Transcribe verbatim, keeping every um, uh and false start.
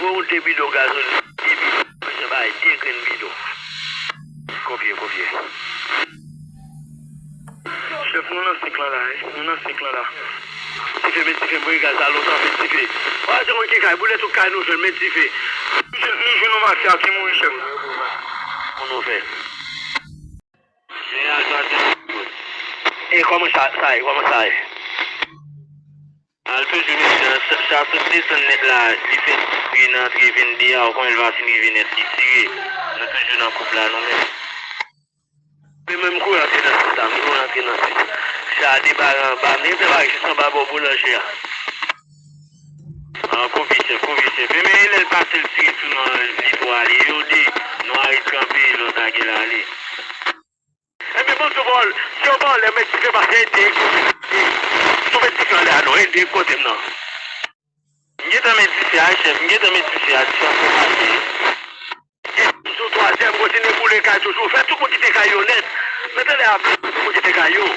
Mwen ou de bidon gazolin, de bidon, bezwen bay de grenn bidon. Konfye, konfye. Chèf, nou nan senk lan la, wi. Nou nan senk lan la. Dife, met dife, m voye gaz la lontan, met dife. Ou pa janm wè ki kay, boule tout kay nou jwenn, met dife. Nou jwenn, nou jwenn yon mafya ki mouri, chèf. Pou nou fè. E kòman sa, sa ye, kòman sa ye? Al toujou, mesye, sa, sa sot desann nèt la, li fè ti bri nan antre vennde a, ou konnen l va fin rive nèt, li tire. Nou toujou nan koup la, nou menm. Men menm kou rantre nan sit la, m tou rantre nan sit. Sa a debare anba, men debare jis anba bò boulanje a. An, kouvye chèf, kouvye chèf. Men, men, lè l pase, l tire sou nou, li pou ale. Yo de, nou a ret kanpe, lòt la gen l ale. Enben, bon, sou vòl, si yo vòlè, men dife pase ede, sou met dife anlè a non, ede kote m nan. M gentan met dife a, chèf, m gentan met dife a, dife a pase. Sou twazyèm, kontinye boule kay toujou, fè tout moun kite kay yo nèt. Men tande a, tout moun kite kay yo.